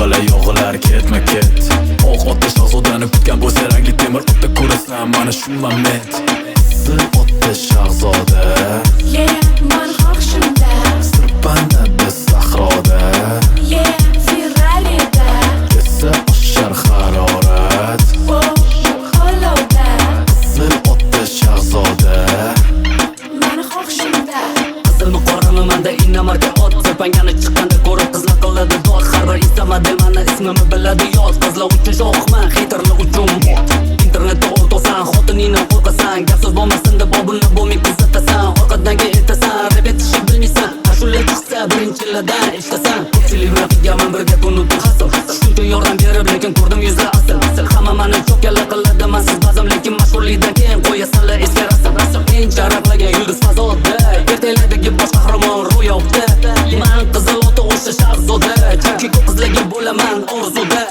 Bala yog'ilar ketma ket. Oq otda shahzodani kutgan bo'lsa, rangli temir otda ko'rasan mana shu moment. Qizil otda shahzoda. Yeah, mani xohishimda. Sirpanadi sahroda. Yeah, Ferrari'da. Desa oshar harorat. Oh, olovda. Qizil otda shahzoda. Mani xohishimda. Qizilmi, qorami, manda иномарка ot. Sirpangani chiqqanda ko'rib qizlar qiladi dod. Har bir inson mani ismimni biladi yod. Qizlar uchun shohman, хейтер lar uchun bot. Internetda o'rtoqsan, xotiningdan qo'rqasan. Gap so'z bo'lmasin deb obuna bo'lmay kuzatasan. Orqadan aytasan, rep etishni bilmaysan. Ashula chiqsa birinchilardan eshitasan. Ko'pchilik bilan qilganman birga kunu tun hasl. Shuncha yordam berib, lekin ko'rdim yuzlar asl. Hamma mani cho'kala qiladi mansiz bazm. Lekin mashhurlikdan keyin qo'yasanlar eski rasm. Eng charaqlagan yulduz fazoda. Ertaklardagi bosh qahramon ro'yobda. Man qizil ota o'sha shahzoda. Chunki ko'p qizlarga bo'laman orzuda.